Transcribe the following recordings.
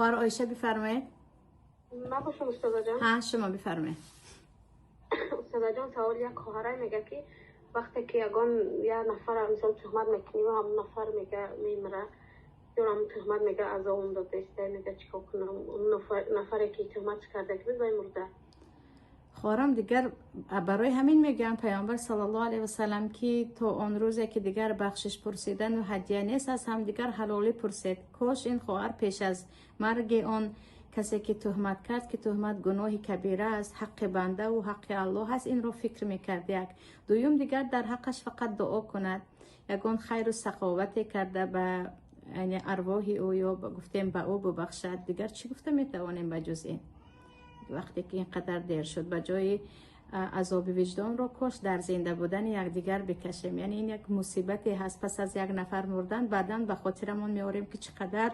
خواهر عایشه بفرمایید. ما باشم استاد جان. ها شما بفرمایید. استاد جان سوال یک خواهر میگه که وقتی که یگان یا نفر مثلا تهمت میکنی و هم نفر میگه میمره یا هم تهمت میگه از اون داده است، میگه چیکار کنم؟ اون نفری که تهمت کرده که بود مرده. خواهرم دیگر برای همین میگم پیامبر صلی الله علیه و سلم که تا آن روزی که دیگر بخشش پرسیدن و هدیه نیست از هم دیگر حلالی پرسید. کاش این خواهر پیش از مرگ آن کسی که تهمت کرد که تهمت گناه کبیره است، حق بنده و حق الله است، این رو فکر میکرد. یک دوم دیگر در حقش فقط دعا کند، یگان خیر و سخاوت کرده به یعنی ارواح او یا گفتیم به او ببخشد. دیگر چی گفته میتوانیم به جز این؟ وقتی که اینقدر دیر شد به جای عذاب وجدان رو کش در زنده بودن یکدیگر بکشیم. یعنی این یک مصیبتی هست. پس از یک نفر مردن بعداً به خاطرمون میاریم که چقدر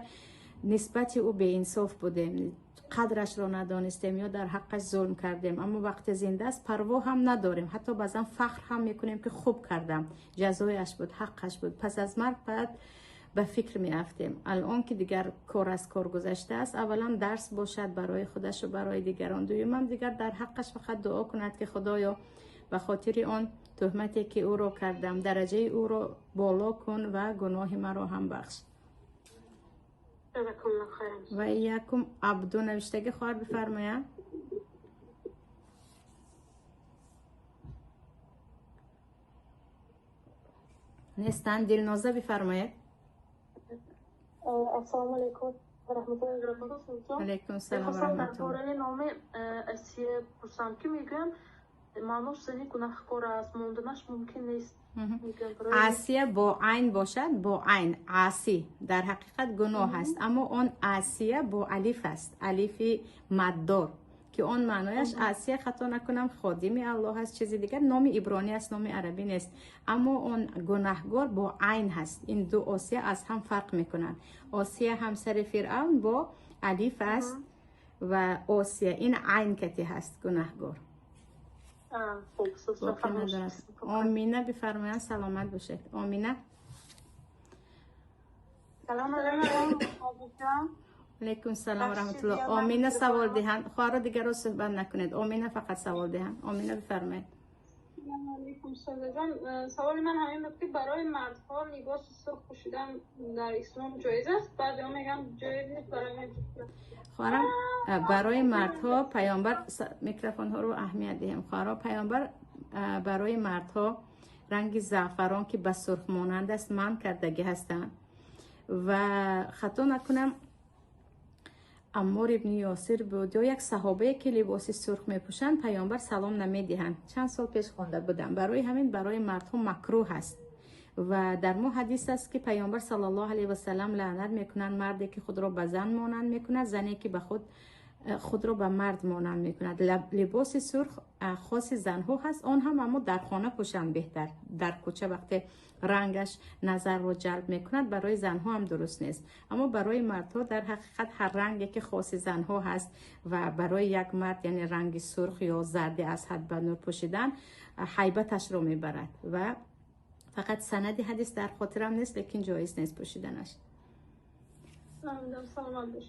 نسبت او به انصاف بودیم، قدرش رو ندانستیم یا در حقش ظلم کردیم. اما وقت زنده است پروا هم نداریم، حتی بعضا فخر هم میکنیم که خوب کردم، جزایش بود، حقش بود. پس از مرگ بعد به فکر میافتیم. الان که دیگر کار از کار گذشته است، اولا درس باشد برای خودش و برای دیگران، دوم دیگر در حقش فقط دعا کند که خدایا به خاطر آن تهمتی که او را کردم درجه او را بالا کن و گناه مرا هم بخش. و یکم عبدو نوشتگی خواهر بفرماید. نیستن. دلنازه بفرمایید. السلام علیکم و رحمت الله و برکاته. علیکم السلام و رحمت الله. درباره نام اسیه پرسم که میگم معناش زنی گناهکار است، ماندنش ممکن نیست. عصیه با عین باشد، با عین عاصی در حقیقت گناه است، اما آن عصیه با الف است، الف مددار که آن معنایش عصیه خطا نکنم خادم الله است، چیزی دیگر، نام عبرانی است، نام عربی نیست. اما آن گناهگار با عین هست. این دو عصیه از هم فرق میکنند. عصیه همسر فرعون با الف است و عصیه این عین کتی هست، گناهگار. آمینه بفرمایید. سلامت باشید. آمینه. سلام علیکم. علیکم سلام و رحمت الله. آمینه سوال دهند. خواهر دیگر رو صحبت نکنید. آمینه فقط سوال دهند. آمینه بفرمایید. سلام علیکم ساده جان. سوال من همین بود که برای مردها لباس سرخ پوشیدن در اسلام جایز است؟ بعضیا میگن جایز نیست، برای من. خواهرم برای مردها پیامبر میکروفون ها رو اهمیت دهیم. خواهرم پیامبر برای مردها رنگ زعفران که به سرخ مانند است منع کردگی هستند و خطا نکنم عمار ابن یاسر بود یا یک صحابه که لباس سرخ میپوشند پیامبر سلام نمیدهند. چند سال پیش خوانده بودم. برای همین برای مردها مکروه است و در ما حدیث است که پیامبر صلی الله علیه و سلم لعنت میکنند مردی که خود را به زن مانند میکند، زنی که به خود را به مرد مانند میکند. لباس سرخ خاص زنها هست، آن هم اما در خانه پوشند بهتر. در کوچه وقتی رنگش نظر رو جلب میکند برای زنها هم درست نیست. اما برای مردها در حقیقت هر رنگی که خاص زنها هست و برای یک مرد یعنی رنگ سرخ یا زرد از حد به نور پوشیدن هیبتش رو میبرد و فقط سند حدیث در خاطرم نیست، لیکن جایز نیست پوشیدنش.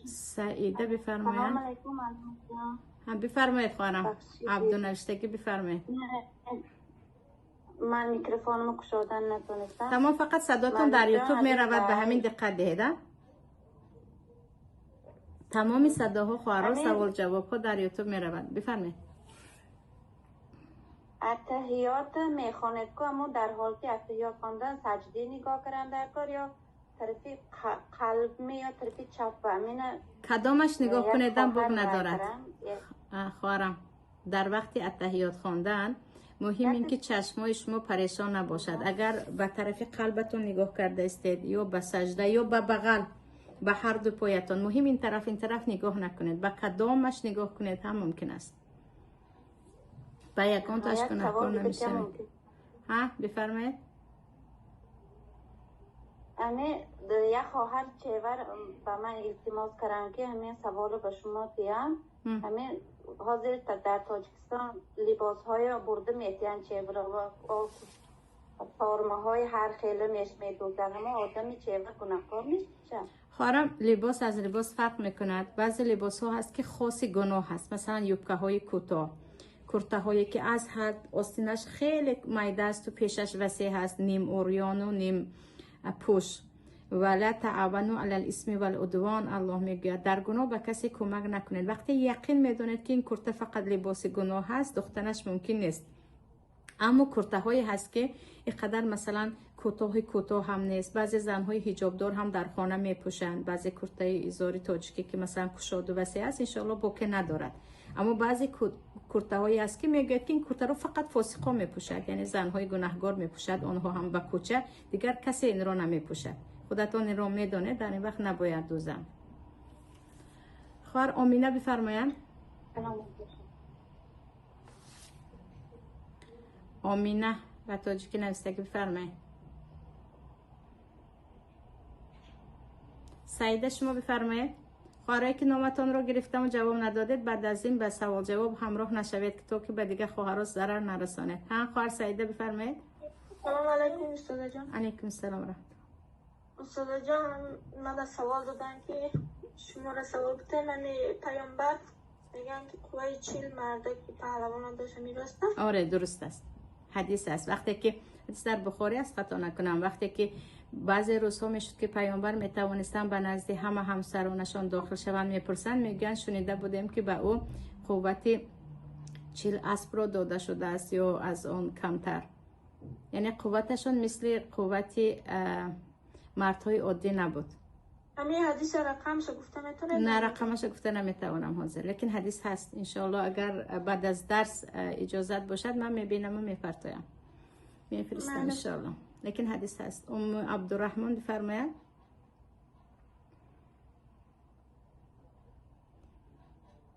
سعیده بفرمایید. هم بفرمایید خواهرم. عبدو نوشتگی بفرمایید. من میکروفونمو گشادن نتونستم. تمام، فقط صداتون در یوتیوب میرود، به همین دقت دهید. تمام صداها خواهرها سوال جواب ها در یوتیوب میرود. بفرمایید. اتحیات میخواند که اما در حال که اتحیات خواندن سجده نگاه کردن در کار یا طرفی قلب می یا طرفی چپ امینه کدامش نگاه کنیدن باب ندارد. خواهرم در وقتی اتحیات خواندن مهم این که چشمای شما پریشان نباشد. اگر به طرف قلبتون نگاه کرده استید یا به سجده یا به بغل به هر دو پایتون، مهم این طرف این طرف نگاه نکنید، به کدامش نگاه کنید هم ممکن است. به یکان تاش گناهکار نمیشوید. ها بفرمایید. امی یک خواهر چهور به من التماس کردن که همین سوالو به شما دیم. همین حاضر در تاجیکستان لباس های برده میتین چهور و Формаҳои ҳар хеле медӯзад, ҳама одами чева гунаҳкор мешавад. Хоҳарам, либос аз либос фарқ мекунад. Баъзе либосҳо ҳаст, ки хоси гуноҳ ҳаст, масалан юбкаҳои кӯтоҳ, куртаҳое ки аз ҳад остинаш хеле майда асту пешаш васеъ ҳаст, ним урёну ним пӯш. Вала таавану алал исми вал удвон, Аллоҳ мегӯяд, дар гуноҳ ба касе кӯмак накунед. Вақте яқин медонед, ки ин курта фақат либоси гуноҳ ҳаст, духтанаш мумкин нест. Аммо куртаҳое ҳаст, ки ин қадар масалан кӯтоҳи кӯтоҳ ҳам нест. Баъзе занҳои ҳиҷобдор ҳам дар хона мепӯшанд. Баъзе куртаи изори тоҷикӣ, ки масалан кушоду васеъ аст, иншоалло боке надорад. Аммо баъзе куртаҳое аст, ки мегӯяд, ки ин куртаро фақат фосиқо мепӯшад, яъне занҳои гунаҳгор мепӯшад, онҳо ҳам ба кӯча, дигар касе инро намепӯшад. Худатон инро медонед, дар ин вақт набояд дӯзам. Хоҳар Омина бифармоянд. Омина ба тоҷикӣ навистагӣ бифармоед. Саида, шумо бифармоед. Хоҳарое ки номатонро гирифтаму ҷавоб надодед, баъд аз ин ба савол-ҷавоб ҳамроҳ нашавед, то ки ба дигар хоҳаро зарар нарасонед. Ҳа, хоҳар Саида бифармоед. Салом алайкум, устодаҷон. Алайкум салом раҳматуллоҳ. Устодаҷон, мана савол додан, ки шуморо савол бутем. Ами паёмбар мегӯянд, ки қувваи 40 мардаки паҳлавона дошта, миростам? Оре, дуруст аст, ҳадис аст. Вақте ки ҳадис дар Бухорӣ аст, хато накунам, вақте ки баъзе рӯзҳо мешуд, ки паёмбар метавонистанд ба назди ҳама ҳамсаронашон дохил шаванд, мепурсанд, мегӯянд, шунида будем, ки ба ӯ қуввати 40 аспро дода шудааст ё аз он камтар. Яъне қувваташон мисли қуввати мардҳои оддӣ набуд. Ҳамин ҳадиса рақамша гуфта метавонед? На, рақамаша гуфта наметавонам ҳозир, лекин ҳадис ҳаст. Иншоалло, агар баъд аз дарс иҷозат бошад, ман мебинаму мепартоям, мефиристам, иншоалло. Лекин ҳадис ҳаст. Умму Абдурраҳмон бифармояд.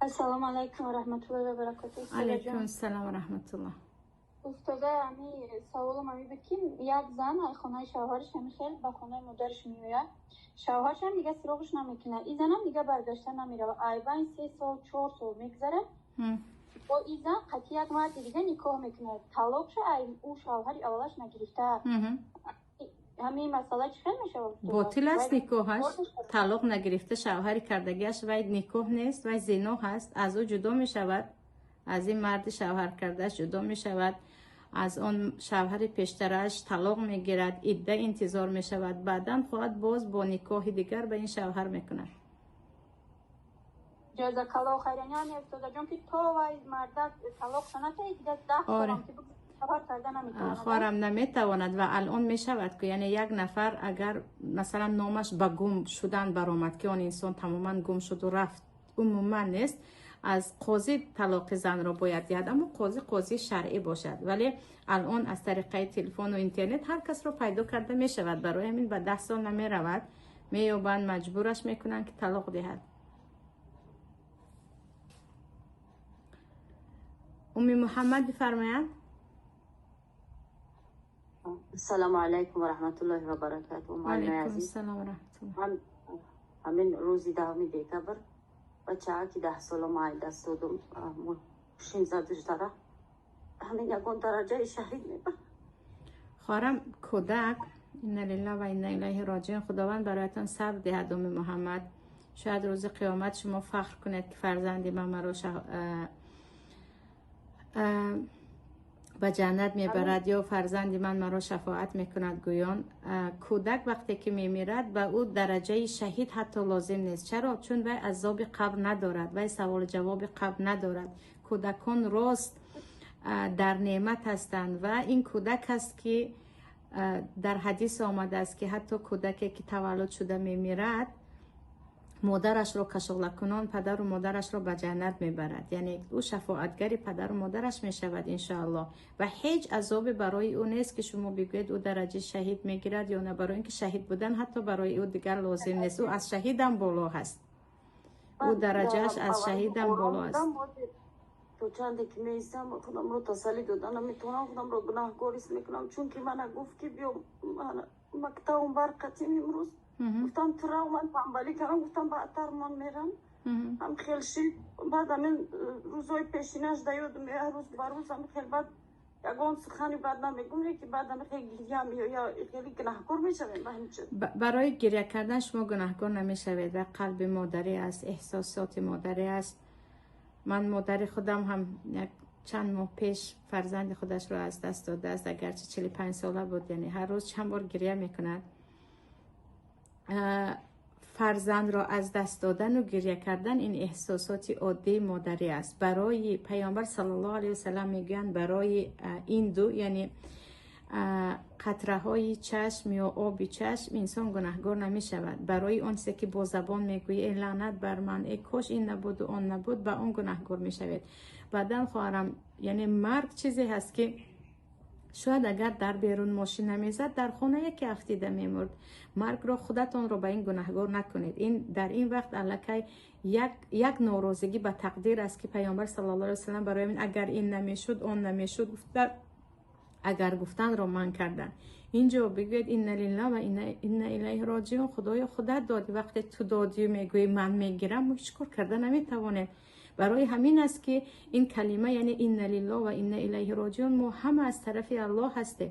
Ассалому алайкум ва раҳматуллоҳи ва баракотуҳ. Алайкум ассалом ва раҳматуллоҳ. Устода, ами саволам ами буд, ки як зан ай хонаи шавҳараш ами хел ба хонаи модараш меояд, шавҳарашам дига суроғаш намекунад, ин занам дига баргашта намеравад. Айбайн 3 сол, 4 сол мегзарад, бо ин зан қатъи як марди дига никоҳ мекунад, талоқша ай ӯ шавҳари аввалаш нагирифта. Ҳамин масъала чӣ хел мешавад? Ботил аст никоҳаш. Талоқ нагирифта шавҳари кардагиаш, вай никоҳ нест, вай зино ҳаст. Аз ӯ ҷудо мешавад, аз ин марди шавҳар кардааш ҷудо мешавад, аз он шавҳари пештарааш талоқ мегирад, идда интизор мешавад, баъдан хоҳад боз бо никоҳи дигар ба ин шавҳар мекунад. Ҷазакаллоҳу хайран. Яъне, устодаҷон, ки то вай мардак талоқ шанатаи, дига 10 солам ки шавҳар карда наметавонад? Хоҳарам, наметавонад. Ва алон мешавад ки, яъне як нафар агар масалан номаш ба гум шудан баромад, ки он инсон тамоман гум шуду рафт, умуман нест, аз қозӣ талоқи занро бояд диҳад, аммо қозӣ қозии шаръӣ бошад. Вале алон аз тариқаи телефону интернет ҳар касро пайдо карда мешавад. Барои ҳамин ба 10 сол намеравад, меёбанд, маҷбураш мекунанд, ки талоқ диҳад. Уми Муҳаммад бифармояд. Ассалому алайкум ва раҳматуллоҳи ва баракатуҳ. Муаллими азиз. Алайкум ва раҳматуллоҳ. Ҳамин рӯзи 10 декабр бачаа, ки 10 сола, ман даст додум, мошин задуш дара, ҳамин ягон дараҷаи шаҳид мебарад? Хоҳарам, кӯдак, инна лиллаҳ ва инна илайҳи роҷиун. Худованд бароятон сабр диҳад, Уми Муҳаммад. Шояд рӯзи қиёмат шумо фахр кунед, ки фарзанди ман маро ба ҷаннат мебарад ё фарзанди ман маро шафоат мекунад гӯён. Кӯдак вақте ки мемирад, ба ӯ дараҷаи шаҳид ҳатто лозим нест. Чаро? Чун вай азоби қабр надорад, вай саволу ҷавоби қабр надорад. Кӯдакон рост дар неъмат ҳастанд. Ва ин кӯдак аст, ки дар ҳадис омадааст, ки ҳатто кӯдаке ки таваллуд шуда мемирад, модарашро кашолакунон падару модарашро ба ҷаннат мебарад, яъне ӯ шафоатгари падару модараш мешавад, иншоаллоҳ. Ва ҳеҷ азобе барои ӯ нест, ки шумо бигӯед, ӯ дараҷаи шаҳид мегирад ё на. Барои ин ки шаҳид будан ҳатто барои ӯ дигар лозим нест, ӯ аз шаҳидам боло ҳаст, ӯ дараҷааш аз шаҳидам боло аст. То чанде ки меистам, худамро тасаллӣ дода наметавонам, худамро гунаҳкор ҳис мекунам, чунки мана гуфт, ки биё мактабам бар қатим имрӯз. Гуфтам, тура ман танбалӣ кардам, гуфтам, баъдтар ман мерам. Ҳам хел шид. Баъд ҳамин рӯзҳои пешинаш да ёдам меояд, рӯз ба рӯз ҳам хел баъд. Ягон сухани бад намегум, леки баъдам хеле гиря меоя, хеле гунаҳкор мешавем ба ҳамин чиз. Барои гиря кардан шумо гунаҳкор намешавед ва қалби модарӣ аст, эҳсосоти модарӣ аст. Ман модари худам ҳам як чанд моҳ пеш фарзанди худашро аз даст додааст, агарчи 45 сола буд, яъне ҳар рӯз чанд бор гиря мекунад. Фарзандро аз даст додану гиря кардан ин эҳсосоти оддии модарӣ аст. Барои Паёмбар саллаллоҳу алайҳи васалам мегӯянд, барои ин ду, яъне қатраҳои чашм ё оби чашм, инсон гунаҳгор намешавад. Барои он чизе ки бо забон мегӯӣ, э лаънат бар ман, э кош ин набуду он набуд, ба он гунаҳгор мешавед. Баъдан, хоҳарам, яъне марг чизе ҳаст, ки шояд агар дар берун мошин намезад, дар хона яке афтида мемурд. Маргро худатонро ба ин гунаҳгор накунед. Ин дар ин вақт аллакай як норозигӣ ба тақдир аст, ки Паёмбар саллаллоҳу алайҳи васалам барои ин агар ин намешуд, он намешуд гуфта, агар гуфтанро манъ карданд. Инҷо бигӯед: инна лиллаҳ ва инна илайҳи роҷиун. Худоё, худат додӣ. Вақте ту додию мегӯӣ ман мегирам, мо ҳеҷ кор карда наметавонем. Барои ҳамин аст, ки ин калима, яъне инна лиллоҳ ва инна илайҳи роҷиун, мо ҳама аз тарафи Аллоҳ ҳастем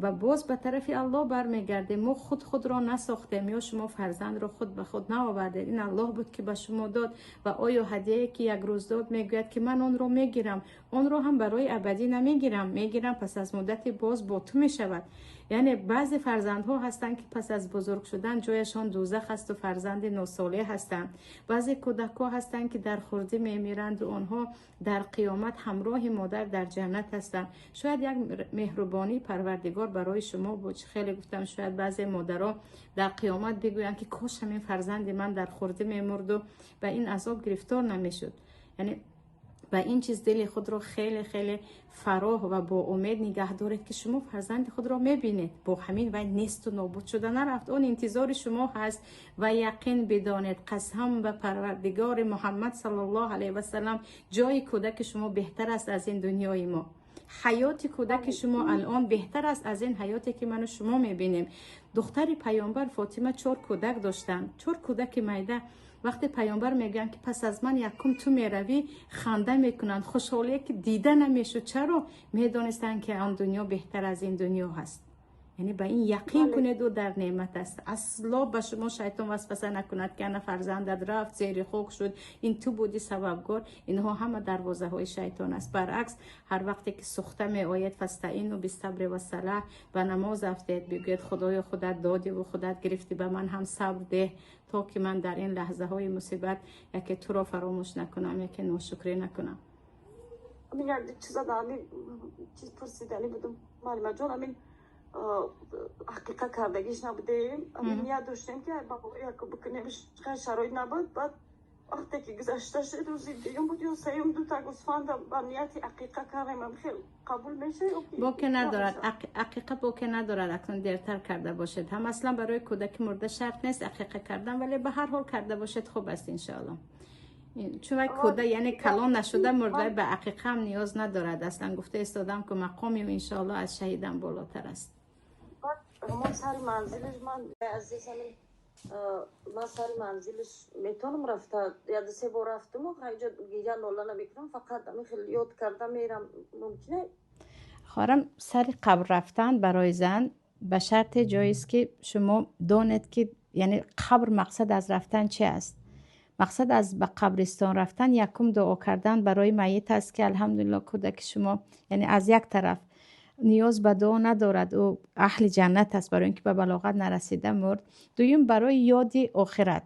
ва боз ба тарафи Аллоҳ бармегардем. Мо худ худро насохтем ё шумо фарзандро худ ба худ наовардед. Ин Аллоҳ буд, ки ба шумо дод. Ва оё ҳадияе ки як рӯз дод, мегӯяд, ки ман онро мегирам, онро ҳам барои абадӣ намегирам, мегирам, пас аз муддате боз бо ту мешавад. Яъне баъзе фарзандҳо ҳастанд, ки пас аз бузург шудан ҷояшон дӯзах асту фарзанди носолеҳ ҳастанд. Баъзе кӯдакҳо ҳастанд, ки дар хурдӣ мемиранду онҳо дар қиёмат ҳамроҳи модар дар ҷаннат ҳастанд. Шояд як меҳрубонии Парвардигор барои шумо буд. Хеле гуфтам, шояд баъзе модаро дар қиёмат бигӯянд, ки кош ҳамин фарзанди ман дар хурдӣ мемурду ба ин азоб гирифтор намешуд. Яъне ба ин чиз дили худро хеле хеле фароҳ ва бо умед нигаҳ доред, ки шумо фарзанди худро мебинед. Бо ҳамин вай несту нобуд шуда нарафт, он интизори шумо ҳаст. Ва яқин бидонед, қасам ба Парвардигори Муҳаммад саллаллоҳу алайҳи васалам, ҷои кӯдаки шумо беҳтар аст аз ин дунёи мо. Ҳаёти кӯдаки шумо алон беҳтар аст аз ин ҳаёте, ки ману шумо мебинем. Духтари Паёмбар Фотима чор кӯдак доштанд, чор кӯдаки майда. Вақте Паёмбар мегӯянд, ки пас аз ман якум ту меравӣ, ханда мекунанд, хушҳолие ки дида намешуд. Чаро? Медонистанд, ки он дунё беҳтар аз ин дунё ҳаст. Яъне ба ин яқин кунед, ӯ дар неъмат аст. Асло ба шумо шайтон васваса накунад, ки ана фарзандат рафт, зери хок шуд, ин ту будӣ сабабгор. Инҳо ҳама дарвозаҳои шайтон аст. Баръакс, ҳар вақте ки сухта меояд, фастаину биссабри вассалаҳ, ба намоз афтед, бигӯед: Худоё, худат додиву худат гирифтӣ, ба ман ҳам сабр деҳ, то ки ман дар ин лаҳзаҳои мусибат яке туро фаромӯш накунам, яке ношукрӣ накунам. Ҳамин як чиза, ҳамин чиз пурсиданӣ будум, муаллимаҷон. Ҳамин ақиқа кардагиш набудем, ҳамин ният доштем, ки як бикунем, шароит набуд. Баъд вақте ки гузашта шуд, рӯзи дуюм буд ё сеюм, дута гӯсфанда ба нияти ақиқа кардем. Хел қабул меша? Боке надорад, ақиқа боке надорад. Акнун дертар карда бошед ҳам, аслан барои кӯдаки мурда шарт нест ақиқа кардан, вале ба ҳар ҳол карда бошед, хуб аст, иншоалло. Чун вай кӯда, яъне калон нашуда мурда, ба ақиқа ҳам ниёз надорад. Аслан гуфта истодам, ки мақоми иншоалло аз шаҳидам болотар аст. Ҳамон сари манзилиш, ман азиз, ҳамин ман сари манзилиш метавонам рафта, яду се бор рафтуму инҷо гиря нола намекунам, фақат ҳамин хел ёд карда мерам, мумкине? Хоҳарам, сари қабр рафтан барои зан ба шарте ҷоиз, ки шумо донед, ки яъне қабр мақсад аз рафтан чи аст. Мақсад аз ба қабристон рафтан якум дуо кардан барои майит аст, ки алҳамдулилло, кӯдаки шумо, яъне аз як тараф ниёз ба дуо надорад, ӯ аҳли ҷаннат аст, барои ин ки ба балоғат нарасида мурд. Дуюм, барои ёди охират,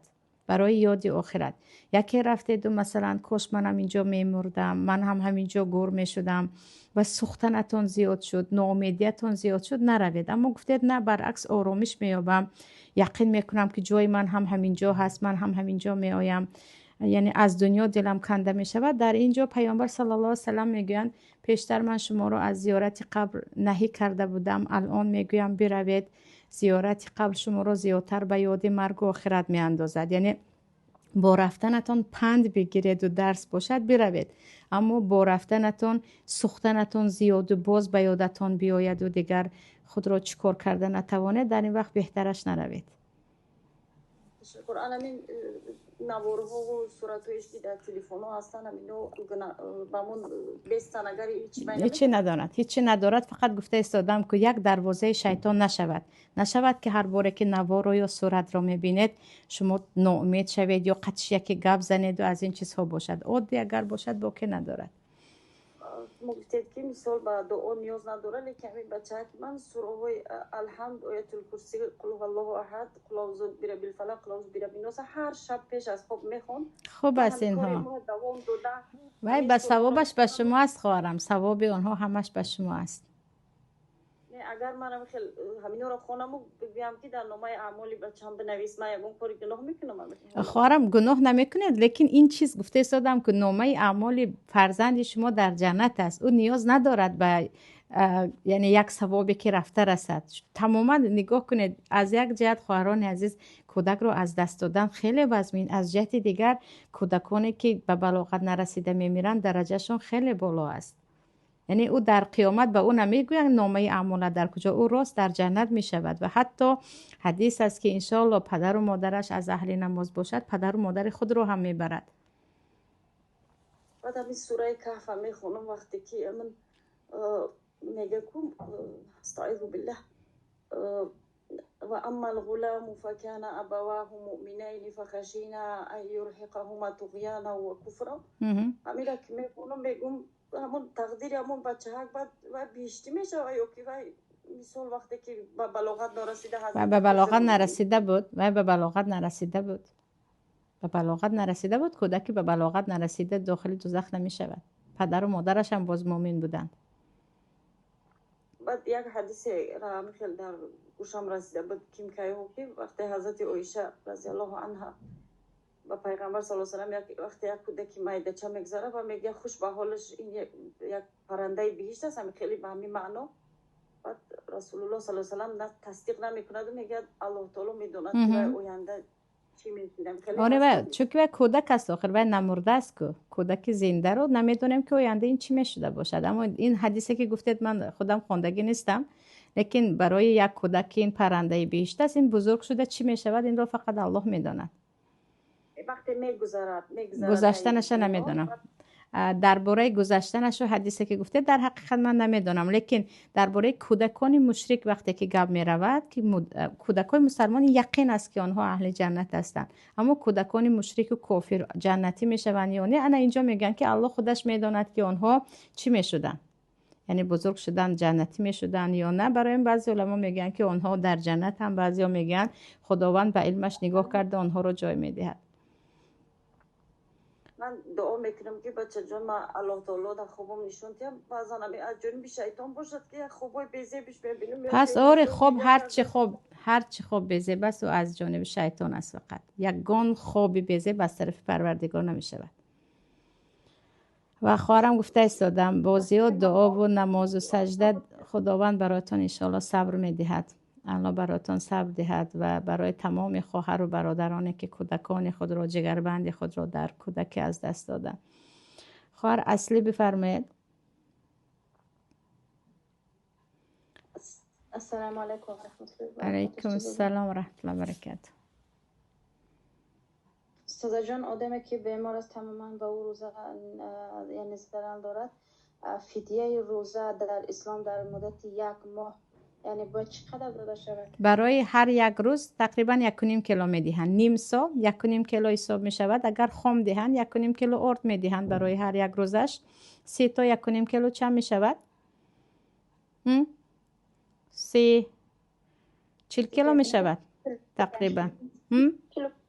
барои ёди охират. Яке рафтеду масалан, кош манам инҷо мемурдам, ман ҳам ҳаминҷо гур мешудам, ва сӯхтанатон зиёд шуд, ноумедиятон зиёд шуд, наравед. Аммо гуфтед: на, баръакс, оромиш меёбам, яқин мекунам, ки ҷои ман ҳам ҳаминҷо ҳаст, ман ҳам ҳаминҷо меоям, яъне аз дунё дилам канда мешавад. Дар ин ҷо Паёмбар саллаллоҳу салам мегӯянд: пештар ман шуморо аз зиёрати қабр наҳӣ карда будам, алон мегӯям, биравед. Зиёрати қабр шуморо зиёдтар ба ёди маргу охират меандозад. Яъне бо рафтанатон панд бигиреду дарс бошад, биравед. Аммо бо рафтанатон сӯхтанатон зиёду боз ба ёдатон биёяду дигар худро чӣ кор карда натавонед, дар ин вақт беҳтараш наравед. Ташаккур. Анамин. Наворҳову суратҳоеш ки дар телефонҳо ҳастанд, ҳамино ба мон бестан, агар ҳечи надорад, ҳечи надорад. Фақат гуфта истодам, ки як дарвозаи шайтон нашавад, нашавад, ки ҳар боре ки наворо ё суратро мебинед, шумо ноумед шавед ё қатиш яке гап занеду аз ин чизҳо бошад. Оддӣ агар бошад, боке надорад. Шумо гуфтед, ки мисол ба дуо ниёз надорад, лекин ҳамин бачаки ман сураҳои Алҳамд, Оятулкурсӣ, Қул ҳуваллоҳу аҳад, Қул аъузу бираббил фалақ, Қул аъузу бираббиннос ҳар шаб пеш аз хоб мехонд. Хуб аст инҳо. Давом дода. Вай ба савобаш ба шумо аст, хоҳарам, савоби онҳо ҳамаш ба шумо аст. Агар ман хел ҳаминҳоро хонаму бигӯям, ки дар номаи аъмоли бачаам бинавис, ман ягон кори гуноҳ мекунам? Хоҳарам, гуноҳ намекунед, лекин ин чиз гуфта истодам, ки номаи аъмоли фарзанди шумо дар ҷаннат аст. Ӯ ниёз надорад ба, яъне, як савобе ки рафта расад. Тамоман нигоҳ кунед, аз як ҷиҳат, хоҳарони азиз, кӯдакро аз даст додан хеле вазмин, аз ҷиҳати дигар, кӯдаконе ки ба балоғат нарасида мемиранд, дараҷашон хеле боло аст. Яъне ӯ дар қиёмат ба ӯ намегӯянд, номаи аъмола дар куҷо, ӯ рост дар ҷаннат мешавад. Ва ҳатто ҳадис аст, ки иншоалло падару модараш аз аҳли намоз бошад, падару модари худро ҳам мебарад. Баъд ҳамин сураи Каҳфа мехонам, вақте ки ман мега ку, астаизу биллаҳ: وأما الغلام فكان أبواه مؤمنين فخشينا أن يرهقهما طغيانا وكفرا. Ҳамира ки мехонам, мегум, ҳамон тақдири ҳамон бачаҳак баъд вай биҳиштӣ мешава ё ки вай, мисол, вақте ки ба балоғат норасида? Вай ба балоғат нарасида буд, вай ба балоғат нарасида буд, ба балоғат нарасида буд. Кӯдаки ба балоғат нарасида дохили дузах намешавад. Падару модараш ҳам боз муъмин буданд. Баъд як ҳадисе хел дар гӯшам расида буд, кимкайҳо, ки вақте ҳазрати Оиша разиаллоҳу анҳа ба пайғамбар сал салам, вақте як кӯдаки майдача мегзара ва мегӯяд: «Хуш ба ҳолаш, ин як паррандаи биҳишт аст», ҳами хеле ба ҳамин маъно. Баъд Расулуллоҳ сал салам тасдиқ намекунаду мегӯяд: «Аллоҳ таоло медонад, ки вай оянда чӣ мешидам». Оре, вай чунки вай кӯдак аст, охир вай намурдааст ку. Кӯдаки зиндаро намедонем, ки оянда ин чӣ мешуда бошад. Аммо ин ҳадисе ки гуфтед, ман худам хондагӣ нестам, лекин барои як кӯдак ки ин паррандаи биҳишт аст, ин бузург шуда чӣ мешавад, инро фақат Аллоҳ медонад. Вақте мегузарад. Гузаштанаша намедонам. Дар бораи гузаштанашу ҳадисе ки гуфтед, дар ҳақиқат ман намедонам, лекин дар бораи кӯдакони мушрик вақте ки гап меравад, ки кӯдакони мусалмони яқин аст, ки онҳо аҳли ҷаннат ҳастанд, аммо кӯдакони мушрику кофир ҷаннатӣ мешаванд ё не, ана инҷо мегӯянд, ки Аллоҳ худаш медонад, ки онҳо чӣ мешуданд, яъне бузург шудан ҷаннатӣ мешуданд ё на. Барои ин баъзе уламо мегӯянд, ки онҳо дар ҷаннат ҳам, баъзеҳо мегӯянд, Худованд ба илмаш нигоҳ карда, онҳоро ҷой медиҳад. Ман дуо мекунам, ки бачаҷон, ман Аллоҳ таоло дар хобам нишон диҳам. Баъзан ами аз ҷониби шайтон бошад, ки як хобҳои безебиш мебинам. Пас оре, хоб, ҳарчи хоб, ҳарчи хоб безеб аст, ӯ аз ҷониби шайтон аст. Фақат ягон хоби безеб аз тарафи Парвардигор намешавад. Ва хоҳарам, гуфта истодам, бо зиёд дуову намозу сажда Худованд бароятон иншоалло сабр медиҳад. Алло бароятон сабр диҳад ва барои тамоми хоҳару бародароне, ки кӯдакони худро, ҷигарбанди худро дар кӯдаке аз даст доданд. Хоҳар Аслӣ, бифармоед. Ассалому алайкум ва раҳматуллоҳи. Алайкум ассалом ва раҳматуллоҳи баракату. Устозаҷон, одаме ки бемор аст тамоман, ба ӯ рӯза, яъне, зарар дорад, фидияи рӯза дар ислом дар муддати як моҳ, яъне, бояд чӣ қадар дода шавад? Барои ҳар як рӯз тақрибан 1,5 кило медиҳанд. Ним со 1,5 кило ҳисоб мешавад. Агар хом диҳанд, 1,5 кило орд медиҳанд барои ҳар як рӯзаш. 30 то 1,5 кило чанд мешавад? 30, 40 кило мешавад тақрибан,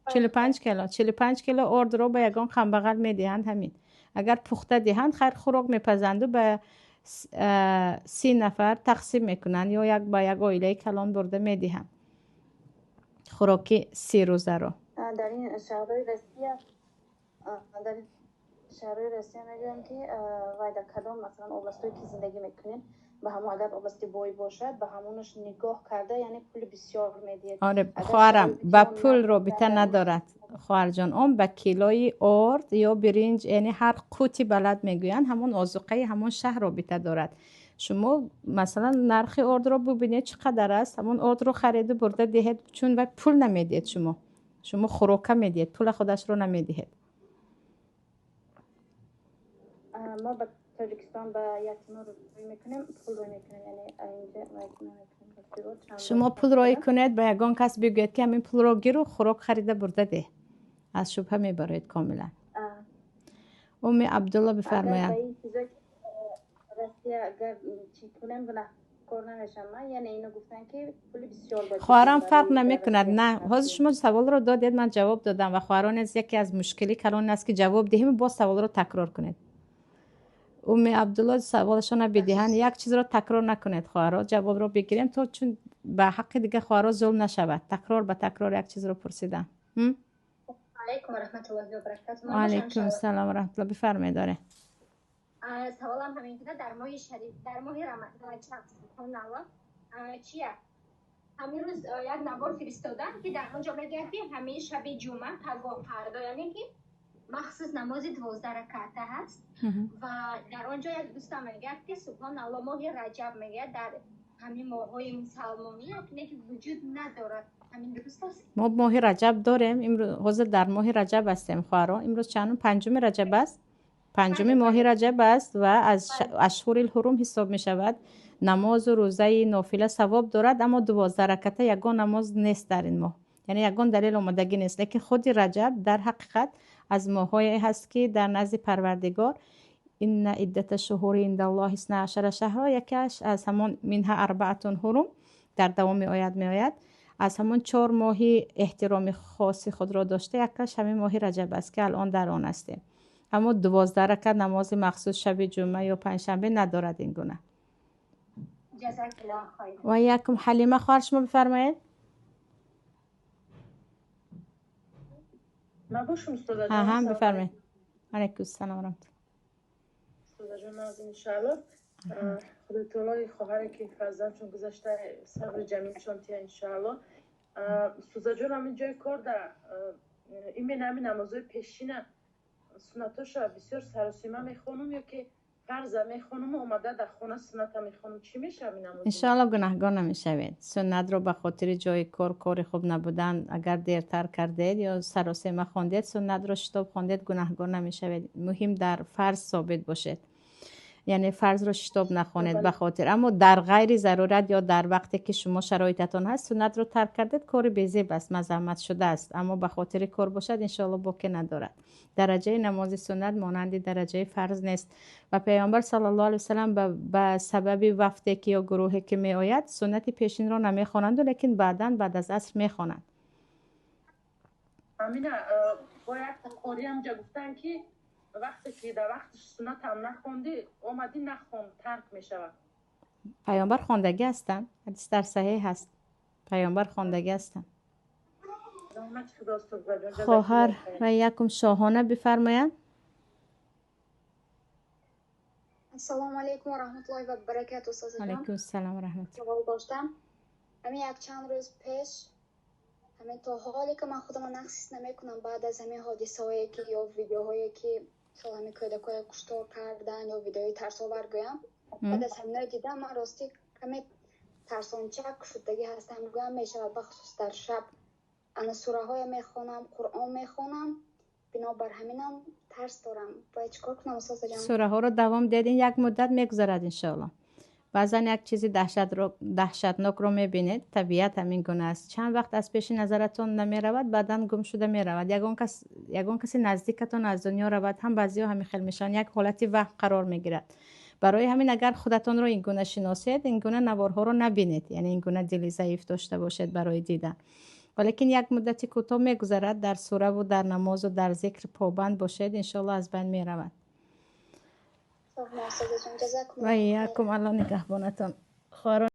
45 кило. 45 кило ордро ба ягон камбағал медиҳанд. Ҳамин агар пухта диҳанд, хайр, хӯрок мепазанду ба 30 нафар тақсим мекунанд ё як ба як оилаи калон бурда медиҳанд хӯроки 30 рӯзаро. Дар ин шаҳрҳои Россия мегӯям, ки вай дар кадом, масалан, областҳое ки зиндагӣ мекунед, ба ҳамон, агар области бой бошад, ба ҳамонаш нигоҳ карда, яъне, пули бисёр медиҳед. Оре, хоҳарам, ба пул робита надорад, хоҳарҷон. Он ба килои орд ё биринҷ, яъне ҳар қути балад мегӯянд, ҳамон озуқаи ҳамон шаҳр робита дорад. Шумо, масалан, нархи ордро бубинед, чӣ қадар аст, ҳамон ордро хариду бурда диҳед, чун вай пул намедиҳед шумо. Шумо хӯрока медиҳед, пула худашро намедиҳед. Мо ба Тоҷикистон ба ятимо рӯй мекунем, пул рӯй мекунем, яъне инҷа намекунем. Шумо пул рӯй кунед, ба ягон кас бигӯед, ки ҳамин пулро гиру хӯрок харида бурда деҳ. Аз шубҳа мебароед комилан. Уми Абдулло бифармояд. Россия агар чӣ кунем, гунаҳкор намешам ман? Яъне ино гуфтан, ки пули бисёр Хоҳарам, фарқ намекунад. На, ҳозир шумо саволро додед, ман ҷавоб додам ва хоҳарон аз яке аз мушкили калон аст, ки ҷавоб диҳем, боз саволро такрор кунед. Уми Абдулло саволашона бидиҳанд. Як чизро такрор накунед, хоҳаро, ҷавобро бигирем, то чун ба ҳаққи дигар хоҳаро зулм нашавад. Такрор ба такрор як чизро пурсидан. Алайкум раҳматуллоҳи ва баракатуҳ. Алайкум салом ва раҳматуллоҳ. Бифармоед, оре. Саволам ҳамин куда: дар моҳи шариф, дар моҳи Раҷаб, субҳоналлоҳ, чия, ҳамин рӯз як навор фиристодам, ки дар он ҷо мегӯяд, ки ҳамин шаби ҷумъа, пагоҳ, фардо, яъне ки махсус намози 12 раката ҳаст. Ва дар он ҷо як дӯстам мегӯяд, ки субҳоналлоҳ, моҳи Раҷаб, мегӯяд, дар ҳамин моҳҳои мусалмонӣ не ки вуҷуд надорад. Ҳамин дуруст аст? Мо моҳи Раҷаб дорем. Имрӯз ҳозир дар моҳи Раҷаб ҳастем, хоҳаро. Имрӯз чандум? 5-уми Раҷаб аст. 5-уми моҳи Раҷаб аст ва аз ашҳури ҳурум ҳисоб мешавад. Намозу рӯзаи нофила савоб дорад, аммо 12 раката ягон намоз нест дар ин моҳ, яъне ягон далел омодагӣ нест. Лекин худи Раҷаб дар ҳақиқат аз моҳҳое ҳаст, ки дар назди Парвардигор инна иддата шуҳури индаллоҳи исна ашара шаҳро, якеаш аз ҳамон минҳа арбаатун ҳурум дар давоми оят меояд, аз ҳамон 4 моҳи эҳтироми хоси худро дошта, якаш ҳамин моҳи Раҷаб аст, ки алон дар он ҳастем. Аммо 12 ракат намози махсус шаби ҷумъа ё панҷшанбе надорад ин гуна. Ва якум Ҳалима хоҳар, шумо бифармоед. Ман бошам, устода? Ҳам, бифармоед. Алайкум салом раҳматуллоҳ. Устодаҷон, аз иншааллоҳ худои таолои хоҳаре, ки фарзандшон гузашта, сабри ҷамилшон тия, иншааллоҳ. Устодаҷон, ҳамин ҷои кор да именно ҳамин намозҳои пешина, суннатоша бисёр саросима мехонум ё ки фарза мехонуму омада дар хона сунната мехонум, чӣ мешавад ин намоз? Иншоалло, гунаҳгор намешавед. Суннатро ба хотири ҷои кор, кори хуб набудан, агар дертар кардед ё саросема хондед, суннатро шитоб хондед, гунаҳгор намешавед. Муҳим дар фарз собит бошед, яъне фарзро шитоб нахонед ба хотир. Аммо дар ғайри зарурат ё дар вақте ки шумо шароитатон ҳаст, суннатро тарк кардед, кори безеб аст, мазаммат шудааст. Аммо ба хотири кор бошад, иншоалло, боке надорад. Дараҷаи намози суннат монанди дараҷаи фарз нест ва Паёмбар саллаллоҳу алайҳи васалам ба сабаби вафде ки ё гурӯҳе ки меояд, суннати пешинро намехонанду, лекин баъдан баъд аз аср мехонанд. Амина бо як қориам ҷа гуфтанд, ки вақте ки дар вақти суннатам нахондӣ, омадӣ нахон, тарк мешавад. Паёмбар хондагӣ ҳастанд, ҳадис дар саҳеҳ ҳаст, паёмбар хондагӣ ҳастанд. Хоҳар ва якум Шоҳона бифармоянд. Ассалому алайкум ва раҳматуллоҳи ва баракату, устозаҷон. Алайкум ассалом ва раҳматуллоҳ. Савол доштам. Ҳамин як чанд рӯз пеш, ҳамин то ҳоле ки ман худамро нақс ҳис намекунам, баъд аз ҳамин ҳодисаҳое ки ё видеоҳое ки мисол ҳамин кӯдакҳое куштор кардан ё видеои тарсовар гӯям, баъд аз ҳаминое дидам, ман ростӣ каме тарсончак шудагӣ ҳастам гӯям мешавад, бахусус дар шаб. Ана сураҳое мехонам, Қуръон мехонам, бинобар ҳаминам тарс дорам. Бояд чӣ кор кунам, устозаҷон? Сураҳоро давом диҳед, ин як муддат мегузарад, иншоалло. Баъзан як чизи даҳшатнокро мебинед, табиат ҳамин гуна аст, чанд вақт аз пеши назаратон намеравад, баъдан гум шуда меравад. Ягон каси наздикатон аз дунё равад ҳам, баъзеҳо ҳамин хел мешаванд, як ҳолати ваҳм қарор мегирад. Барои ҳамин агар худатонро ин гуна шиносед, ин гуна наворҳоро набинед, яъне ин гуна дили заиф дошта бошед барои дидан. Валекин як муддати кӯтоҳ мегузарад, дар сураву дар намозу дар зикр побанд бошед, иншоалло, аз байн меравад. Ва якум, Алло нигаҳбонатон, хоҳарон.